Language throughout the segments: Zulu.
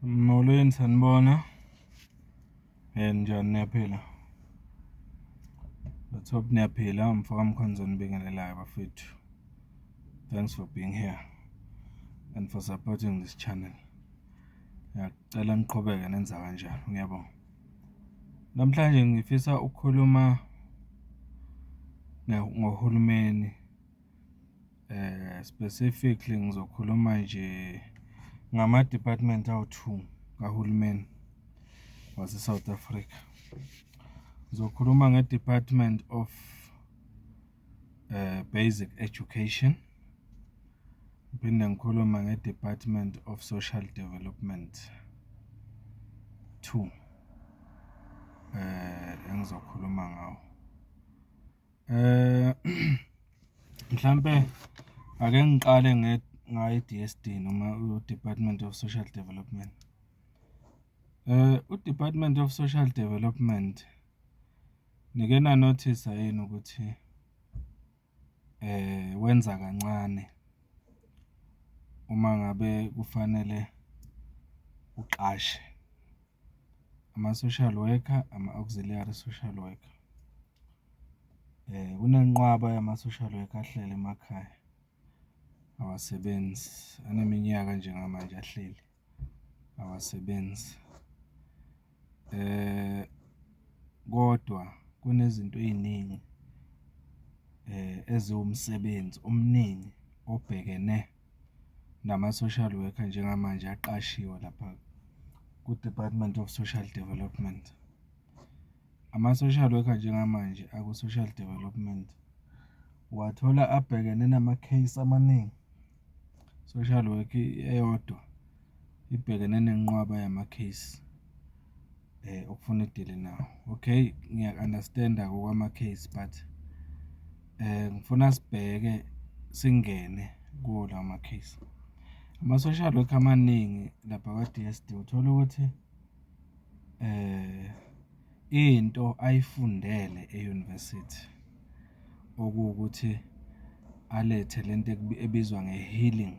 Molweni, sanibona. Ninjani, niyaphila? Let's hope niyaphila. Umfoka Mkhonza onibingelelayo, bafethu. Thanks for being here and for supporting this channel. Ngiyacela niqhubeke nenza kanjalo, ngiyabonga. Namhlanje ngifisa ukukhuluma ngohulumeni, specifically ngizokhuluma nje ngama-department awu-two kahulumeni wase-South Africa. Ngizokhuluma nge-Department of Basic Education, ngiphinde ngikhulume nge-Department of Social Development, two engizokhuluma ngawo. Mhlampe ake ngiqale ngayo i-D_S_D noma u-Department of Social Development. U-Department of Social Development, nike na-notice-a yini ukuthi wenza kancane uma ngabe kufanele uqashe ama-social worker, ama-auxiliary social worker? Kunenqwaba yama-social worker ahleli emakhaya, awasebenzi, aneminyaka njengamanje ahleli, awasebenzi. Kodwa kunezinto ey'ningi eziwumsebenzi omningi obhekene nama-social worker njengamanje aqashiwe lapha ku-Department of Social Development. Ama-social worker njengamanje aku-Social Development, uwathola abhekene nama-case amaningi. Social worker eyodwa ibhekene nenqwaba yama-case okufuna idile nawo. Okay, ngiyaku-understand-a okwama-case but ngifuna sibheke, singene kuwo lawo ma-case. Ama-social worker amaningi lapha kwa-D_S_D uthola ukuthi into ayifundele eyunivesithi, okuwukuthi alethe lento ebizwa nge-healing,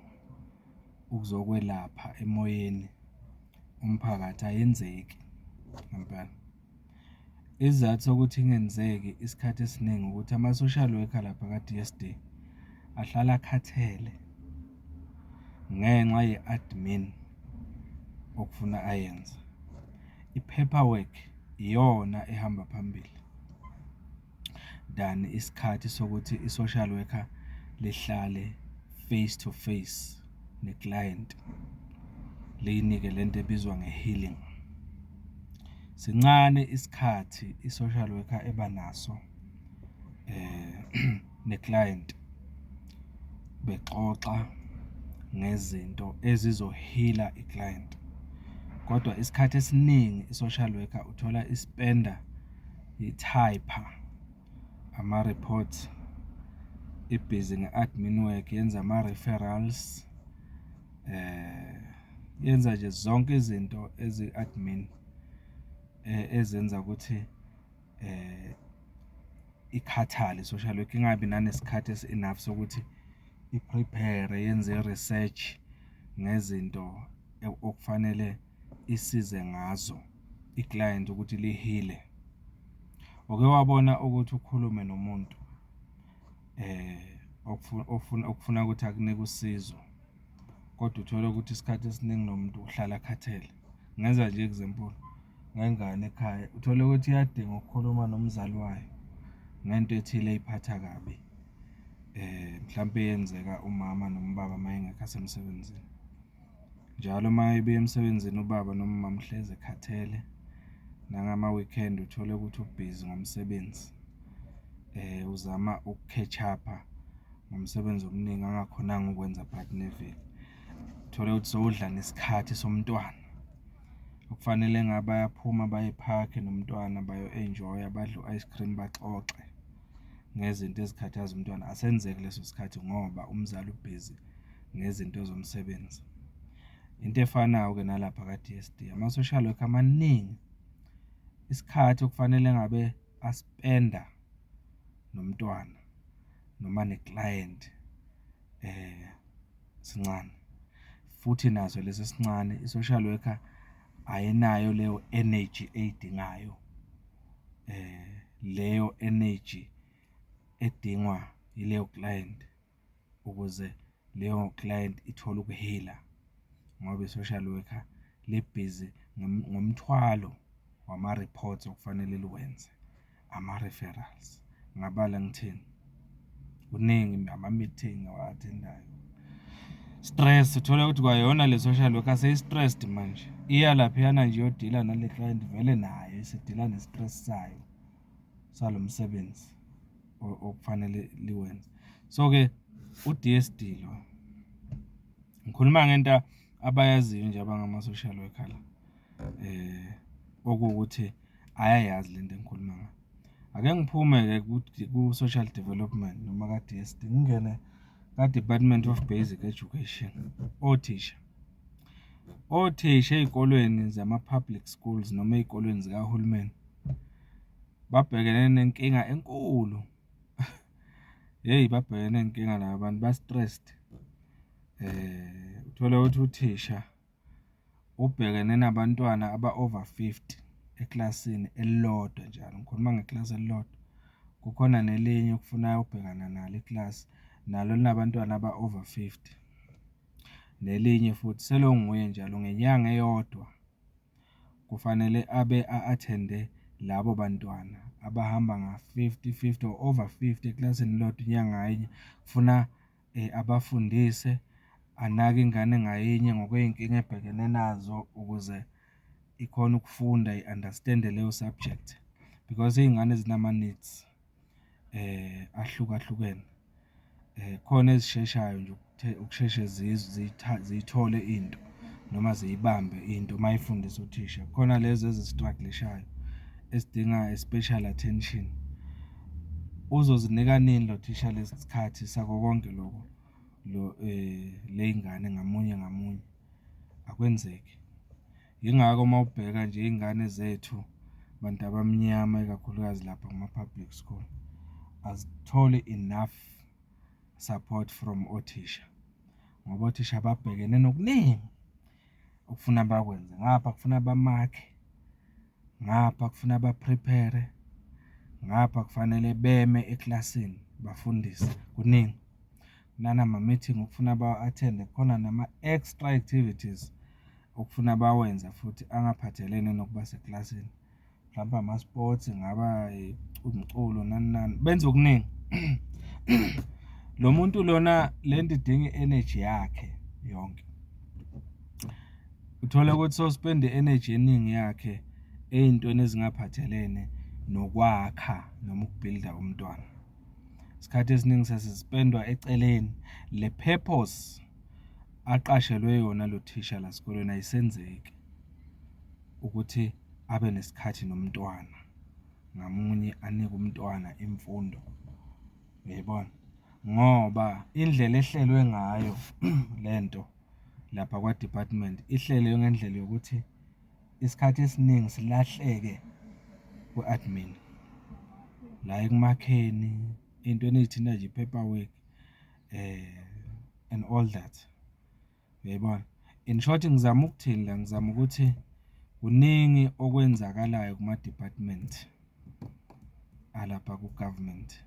ukuzokwelapha emoyeni umphakathi, ayenzeki ngempela. Isizathu sokuthi ingenzeki isikhathi esiningi ukuthi ama-social worker lapha ka-D_S_D ahlala akhathele ngenxa ye-admin okufuna ayenze. I-paperwork iyona ehamba phambili than isikhathi sokuthi i-social worker lihlale face to face neklayenti, liyinike lento ebizwa nge-healing. Sincane isikhathi i-social worker eba naso neklayenti, bexoxa ngezinto ezizohila iklayenti, kodwa isikhathi esiningi i-social worker uthola ispenda ithayipha ama-reports, ibhizi nge-admin work, yenza ama-referrals, yenza nje zonke izinto ezi-admin ezenza ukuthi ikhathale i-social worker, ingabi nanesikhathi esi-enough sokuthi i-prepare, yenze i-research ngezinto okufanele isize ngazo iklayenti ukuthi lihile. Uke wabona ukuthi ukhulume nomuntu ofuna okufuna ukuthi akunike usizo, kodwa uthole ukuthi isikhathi esiningi lo muntu uhlala akhathele? Ngenza nje i-example, ngengane ekhaya, uthole ukuthi iyadinga ukukhuluma nomzali wayo ngento ethile eyiphatha kabi, mhlampe eyenzeka umama noma ubaba uma engekho esemsebenzini. Njalo uma ebuya emsebenzini ubaba noma umama uhlezi ekhathele, nangama-weekend uthole ukuthi ubhizi ngomsebenzi, uzama uku-catch up-a ngomsebenzi omningi angakhonanga ukwenza phakathi neviki. Uthole ukuthi sewudla nesikhathi somntwana, okufanele ngabe bayaphuma baye ephakhi nomntwana bayo-enjoy-a, badle u-ice cream, baxoxe ngezinto ezikhathaza umntwana. Asenzeki leso sikhathi ngoba umzali ubhizi ngezinto zomsebenzi. Into efanayo-ke nalapha ka-D_S_D, ama-social worker amaningi, isikhathi okufanele ngabe aspenda nomntwana noma neklayenti sincane, futhi naso lesi esincane i-social worker. Ayinayo leyo energy eyidingayo, leyo energy edingwa yileyo kilayenti ukuze leyo kilayenti ithole ukuhila, ngoba i-social worker libhizi ngomthwalo wama-reports okufanele liwenze, ama-referrals. Ngingabala ngithini? Kuningi nama-meeting awa-attend-ayo. Stress, uthole ukuthi kwayona le social worker seyi-stressed manje, iya laphayana nje iyodila nale klayenti vele nayo isidila ne-stress sayo salo msebenzi okufanele liwenze. So-ke, u-D_S_D lo, ngikhuluma ngento abayaziyo nje abangama-social worker la, okuwukuthi ayayazi lento engikhuluma ngayo. Ake ngiphume-ke ku-Social Development noma ka-D_S_D, ngingene ka-Department of Basic Education, othisha. Othisha ey'kolweni zama-public schools noma ey'kolweni zikahulumeni, babhekene nenkinga enkulu. Hheyi, babhekene ney'nkinga laba bantu, ba-stressed. Uthole ukuthi uthisha ubhekene nabantwana aba-over 50 ekilasini elilodwa njalo, ngikhuluma ngekilasi elilodwa. Kukhona nelinye okufuna ayobhekana nalo ikilasi, nalo linabantwana aba-over 50, nelinye futhi, selo nguye njalo ngenyanga eyodwa kufanele abe a-attend-e labo bantwana abahamba nga-fifty fifty or over 50 ekilasini elilodwa inyanga ngayinye. Kufuna abafundise, anake ingane ngayinye ngokwey'nkinga ebhekene nazo ukuze ikhone ukufunda, i-understand-e leyo subject because iy'ngane zinama-needs ahlukahlukene. Khona ezisheshayo nje ukusheshe ziyithole into noma ziyibambe into uma ifundiswa uthisha, kukhona lezi ezi-struggle-ishayo, ezidinga a special attention. Uzozinika nini lo thisha lesi sikhathi sako konke lokho lo ley'ngane ngamunye ngamunye? Akwenzeki. Yingakho uma ubheka nje iy'ngane zethu bantu abamnyama, ikakhulukazi lapha kuma-public school, azitholi enough support from othisha, ngoba othisha babhekene nokuningi okufuna bakwenze. Ngapha kufuna bamakhe, ngapha kufuna ba-prepare-re, ngapha kufanele beme ekilasini bafundise, kuningi. Kunanama-meeting okufuna bawa-attend-e, kukhona nama-extra activities okufuna bawenze futhi angaphathelene nokuba sekilasini, mhlampe ama-sports, kungaba umculo nani nani, benza okuningi. Lo muntu lona lento idinga i-energy yakhe yonke. Uthole ukuthi sewuspende i-energy eningi yakhe ey'ntweni ezingaphathelene nokwakha noma ukubhilda umntwana. Isikhathi esiningi sesispendwa eceleni, le purpose aqashelwe yona lo thisha la esikolweni ayisenzeki, ukuthi abe nesikhathi nomntwana ngamunye, anike umntwana imfundo, uyayibona? Ngoba indlela ehlelwe ngayo lento lapha kwa-department, ihlelwe ngendlela yokuthi isikhathi esiningi silahleke ku-admin, la ekumakheni, ey'ntweni ey'thinta nje i-paperwork and all that, uyayibona? In short, ngizama ukuthini la? Ngizama ukuthi kuningi okwenzakalayo kuma-department alapha ku-government.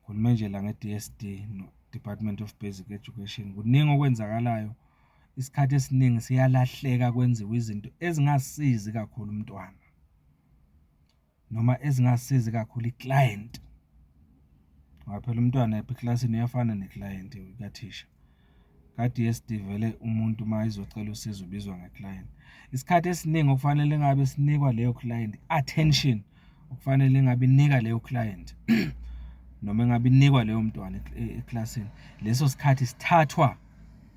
Ngikhulume nje la nge-D_S_D no-Department of Basic Education, kuningi okwenzakalayo. Isikhathi esiningi siyalahleka kwenziwe izinto ezingasizi kakhulu umntwana noma ezingasizi kakhulu iklayenti, ngoba phela umntwana lapha ekilasini uyafana neklayenti kathisha. Ka-D_S_D vele umuntu uma ezocela usizo ubizwa ngeklayenti. Isikhathi esiningi okufanele ngabe sinikwa leyo klayenti, i-attention okufanele ngabe inika leyo klayenti noma engabe inikwa leyo mntwana ekilasini, leso sikhathi sithathwa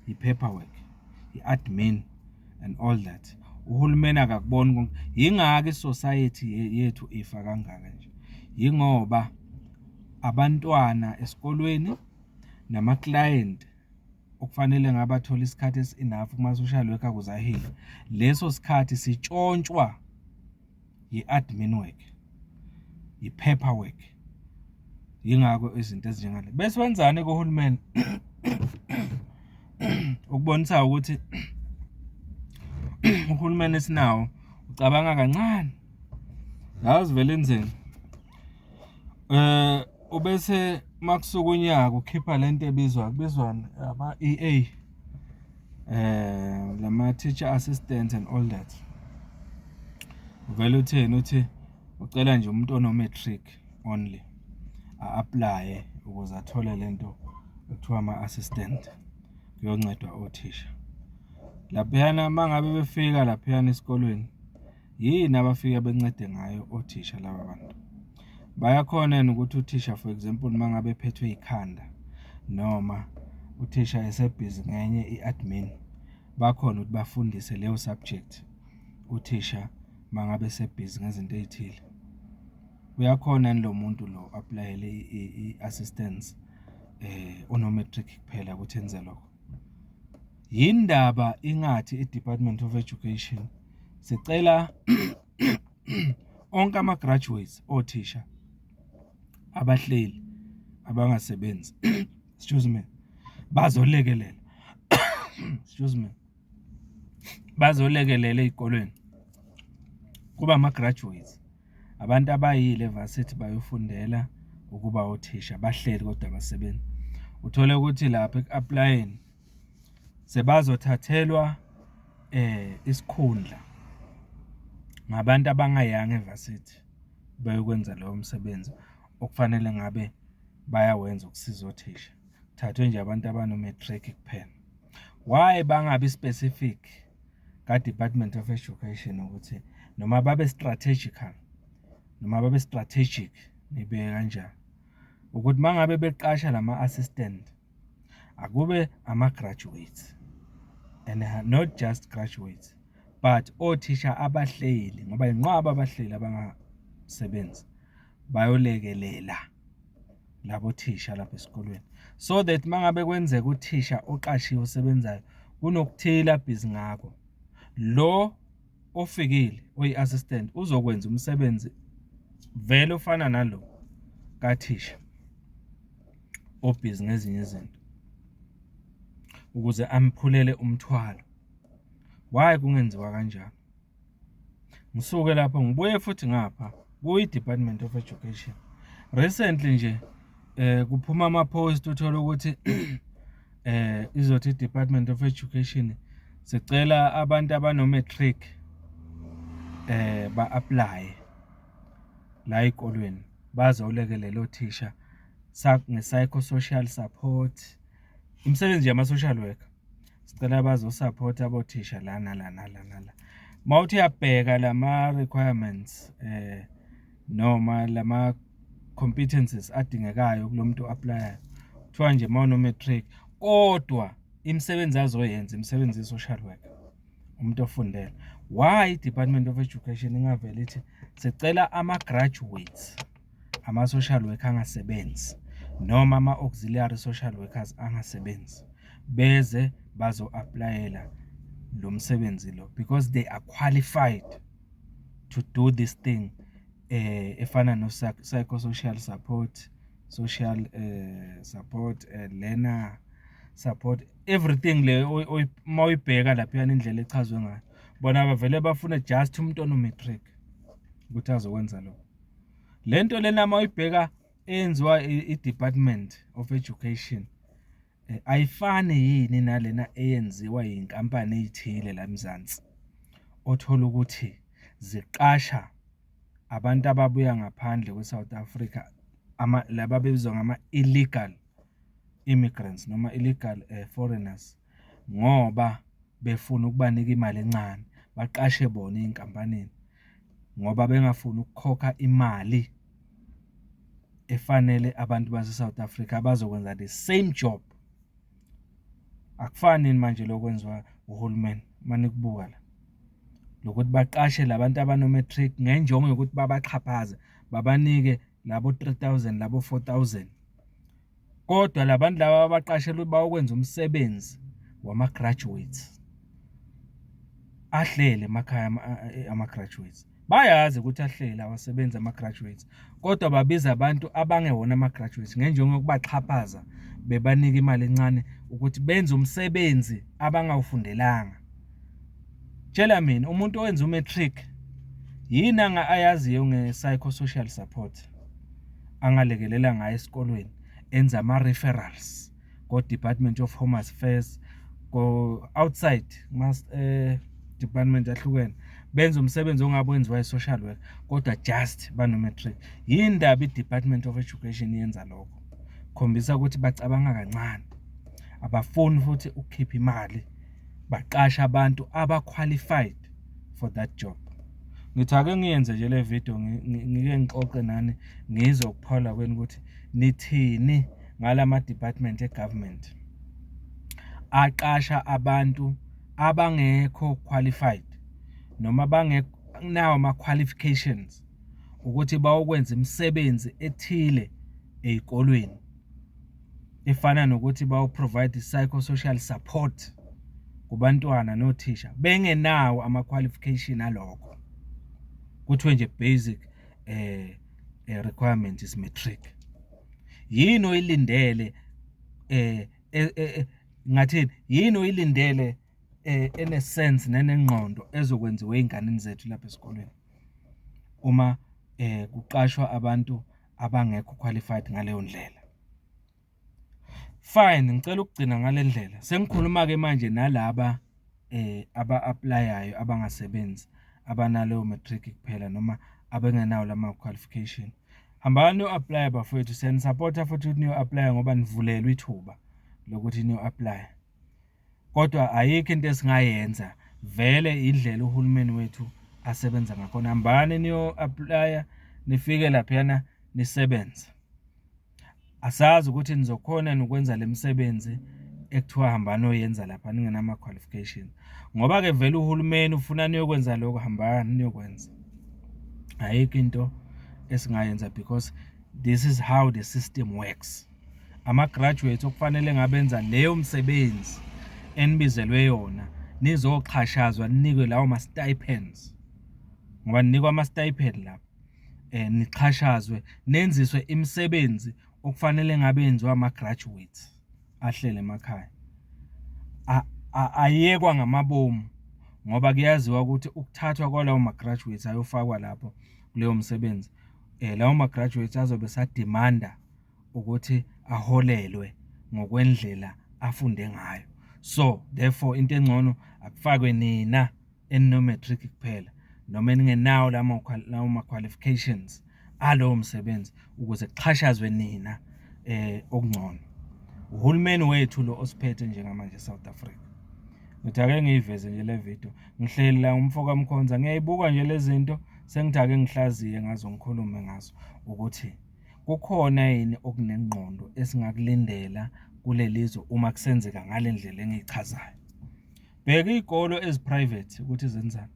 i-paperwork, i-admin and all that. Uhulumeni akakuboni konke, yingakho i-society yethu ifa kangaka nje, yingoba abantwana esikolweni namaklayenti okufanele ngabe athole isikhathi esi-enough kuma-social worker ukuze ahile, leso sikhathi sitshontshwa i-admin work, i-paperwork. Yingakho izinto ezinjengale. Bese wenzani-ke uhulumeni? Ukubonisa ukuthi Uhulumeni esinawo ucabanga kancane. Yazi vele enzeni? Ubese uma kusuka unyaka ukhipha lento ebizwa, kubizwani, ama-E_A, lama-teacher assistants and all that. Uvele utheni, uthi ucela nje umuntu ono-matric only, a-aplaye ukuze athole lento ekuthiwa ama-assistant, kuyoncedwa othisha. Laphayana uma ngabe befika laphayana esikolweni, yini abafike bencede ngayo othisha laba bantu? Bayakhona yini ukuthi uthisha for example, uma ngabe ephethwe ikhanda noma uthisha esebhizi ngenye i-admin, bakhone ukuthi bafundise leyo subject, uthisha uma ngabe esebhizi ngezinto ey'thile? Uyakhona yini lo muntu lo o-aplayele i-assistance ono-matric kuphela ukuthi enze lokho? Yini ndaba ingathi i-Department of Education, sicela onke ama-graduates othisha abahleli abangasebenzi, excuse me, bazolekelela, excuse me, bazolekelela ey'kolweni. Kube ama-graduates, abantu abayile e-varsity bayofundela ukuba othisha, bahleli kodwa abasebenzi. Uthole ukuthi lapha eku-aplayeni sebazothathelwa isikhundla ngabantu abangayanga e-varsity beyokwenza lowo msebenzi okufanele ngabe bayawenza ukusiza othisha. Kuthathwe nje abantu abano-matric kuphela. Why bangabi specific ka-Department of Education ukuthi noma babe strategical, noma babe strategic, ngibeke kanjalo, ukuthi uma ngabe beqasha lama-assistant, akube ama-graduates and not just graduates, but othisha abahleli ngoba yinqwaba abahleli abangasebenzi, bayolekelela labo thisha lapha esikolweni. So that uma ngabe kwenzeka uthisha oqashiwe osebenzayo kunokuthile abhizi ngakho, lo ofikile oyi-assistant uzokwenza umsebenzi vele ofana nalo kathisha obhizi ngezinye izinto, ukuze amphulele umthwalo. Why kungenziwa kanjalo? Ngisuke lapho ngibuye futhi ngapha kuyi-Department of Education. Recently nje kuphuma ama-post, uthole ukuthi izothi i-Department of Education, sicela abantu abano-matric ba-aplaye la ey'kolweni bazolekelela othisha nge-psychosocial support, imisebenzi yama-social worker. Sicela bazosaphotha abothisha la nala nala nala. Uma uthi uyabheka lama-requirements noma lama-competencies adingekayo kulo muntu o-aplayayo, kuthiwa nje uma uno-matric, kodwa imisebenzi azoyenza imisebenzi ye-social worker, umuntu ofundele. Why i-Department of Education ingavele ithi, sicela ama-graduates ama-social worker angasebenzi noma ama-auxiliary social workers angasebenzi, beze bazo-aplayela lo msebenzi lo, because they are qualified to do this thing efana no-psychosocial support, social support, learner support, everything le uma uyibheka laphayana indlela echazwe ngayo. Bona bavele bafune just umuntu ono-matric ukuthi azokwenza lokho. Le nto lena uma uyibheka eyenziwa i-Department of Education, ayifani yini nalena eyenziwa yiy'nkampani ey'thile la eMzansi, othola ukuthi ziqasha abantu ababuya ngaphandle kwe-South Africa, laba ababizwa ngama-illegal immigrants noma illegal foreigners, ngoba befuna ukubanika imali encane, baqashe bona ey'nkampanini ngoba bengafuni ukukhokha imali efanele abantu base-South Africa abazokwenza the same job. Akufani yini manje lokhu okwenziwa uhulumeni uma nikubuka la? Lokuthi baqashe la bantu abano-matric ngenjongo yokuthi babaxhaphaze, babanike labo 3,000, labo 4,000, kodwa la bantu laba abaqashelwe ukuthi bayokwenza umsebenzi wama-graduates ahleli emakhaya, ama-graduates. Bayazi ukuthi ahleli awasebenzi ama-graduates, kodwa babiza abantu abangewona ama-graduates ngenjongo yokubaxhaphaza, bebanika imali encane ukuthi benze umsebenzi abangawufundelanga. Tshela mina, umuntu owenza u-matric yini ayaziyo nge-psychosocial support angalekelela ngayo esikolweni, enze ama-referrals ko-Department of Home Affairs, ko-outside department ahlukene, benze umsebenzi ongabe wenziwa i-social worker, kodwa just bano-matric. Yini ndaba i-Department of Education yenza lokho? Khombisa ukuthi bacabanga kancane, abafuni futhi ukukhipha imali baqashe abantu aba-qualified for that job. Ngithi ake ngiyenze nje le vidiyo, ngike ngixoxe nani, ngizwe ukuphawula kwenu ukuthi nithini ngalama-department e-government aqasha abantu abangekho qualified noma abangenawo ama-qualifications ukuthi bayokwenza imisebenzi ethile ey'kolweni, efana nokuthi bayo-provide i-psychosocial support kubantwana nothisha, bengenawo ama-qualification alokho. Kuthiwe nje basic requirement is matric. Yini oyilindele, ngingathini, yini oyilindele ene-sense nenengqondo ezokwenziwa ey'nganeni zethu lapha esikolweni uma kuqashwa abantu abangekho qualified ngaleyo ndlela? Fine, ngicela ukugcina ngale ndlela. Sengikhuluma-ke manje nalaba aba-apply-ayo abangasebenzi, abanaleyo matric kuphela noma abengenawo lama-qualification. Hambani niyo-apply-a bafowethu, siyani-support-a futhi ukuthi niyo-apply-a ngoba nivulelwe ithuba lokuthi niyo-apply-a. Kodwa ayikho into esingayenza, vele indlela uhulumeni wethu asebenza ngakhona. Hambani niyo-apply-a, nifike laphayana nisebenze. Asazi ukuthi nizokhona yini ukwenza le misebenzi ekuthiwa hambani niyoyenza lapha ningenama-qualification. Ngoba-ke vele uhulumeni ufuna niyokwenza lokho, hambani niyokwenza. Ayikho into esingayenza because this is how the system works. Ama-graduates okufanele ngabe enza leyo msebenzi enibizelwe yona, nizoxhashazwa, ninikwe lawo ma-stipends, ngoba ninikwa ama-stipend lapha, nixhashazwe, nenziswe imisebenzi okufanele ngabe yenziwa ama-graduates ahleli emakhaya. Ayekwa ngamabomu ngoba kuyaziwa ukuthi ukuthathwa kwalawo ma-graduates ayofakwa lapho kuleyo msebenzi, lawo ma-graduates azobe esadimanda ukuthi aholelwe ngokwendlela afunde ngayo. So, therefore, into engcono akufakwe nina enino-matric kuphela noma eningenawo lawo ma-qualifications alowo msebenzi ukuze kuxhashazwe nina okungcono. Uhulumeni wethu lo osiphethe njengamanje e-South Africa. Ngithi ake ngiyiveze nje le vidiyo, ngihleli la umfo kaMkhonza, ngiyayibuka nje le zinto, sengithi ake ngihlaziye ngazo, ngikhulume ngazo ukuthi kukhona yini okunengqondo esingakulindela kuleli zwe uma kusenzeka ngale ndlela engiyichazayo. Bheka iy'kolo ezi-private ukuthi zenzani.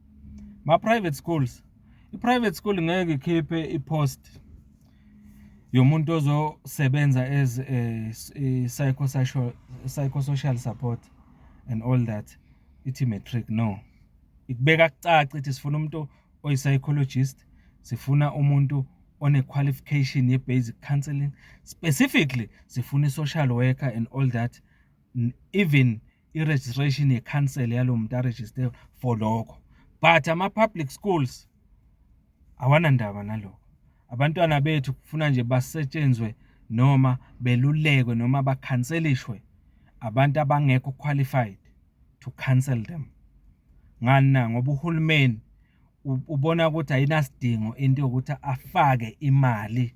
Ma-private schools, i-private school ngeke ikhiphe i-post yomuntu ozosebenza as a psychosocial support and all that, ithi matric, no. Ikubeka kucace, ithi sifuna umuntu oyi-psychologist, sifuna umuntu one-qualification ye-basic counselling, specifically sifuna i-social worker and all that, even i-registration ye-council yalo muntu a-register for lokho. But ama-public schools awanandaba nalokho. Abantwana bethu kufuna nje basetshenzwe noma belulekwe noma bakhanselishwe abantu abangekho qualified to counsel them. Ngani na? Ngoba uhulumeni ubona ukuthi ayinasidingo into yokuthi afake imali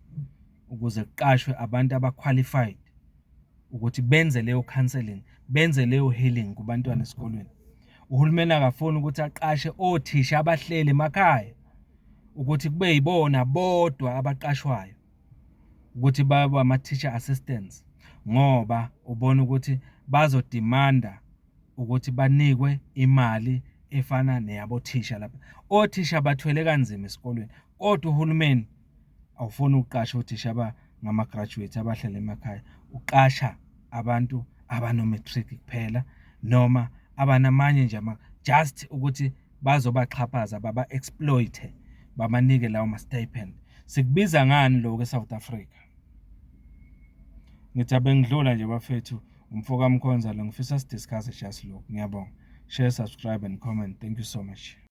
ukuze kuqashwe abantu aba-qualified ukuthi benze leyo counselling, benze leyo healing kubantwana esikolweni. Uhulumeni akafuni ukuthi aqashe othisha abahleli emakhaya ukuthi kube yibona bodwa abaqashwayo ukuthi babe ama-teacher assistants, ngoba ubona ukuthi bazodimanda ukuthi banikwe imali efana neyabothisha lapha. Othisha bathwele kanzima esikolweni, kodwa uhulumeni awufuni ukuqasha othisha abangama-graduate abahleli emakhaya, uqasha abantu abano-matric kuphela noma abanamanye nje just ukuthi bazobaxhaphaza, baba-exploit-e, babanike lawo ma-stipend. Sikubiza ngani lokho e-South Africa? Ngithi abengidlula nje bafethu, umfo kaMkhonza lo, ngifisa si-discuss-e just lokhu. Ngiyabonga. Share, subscribe and comment. Thank you so much.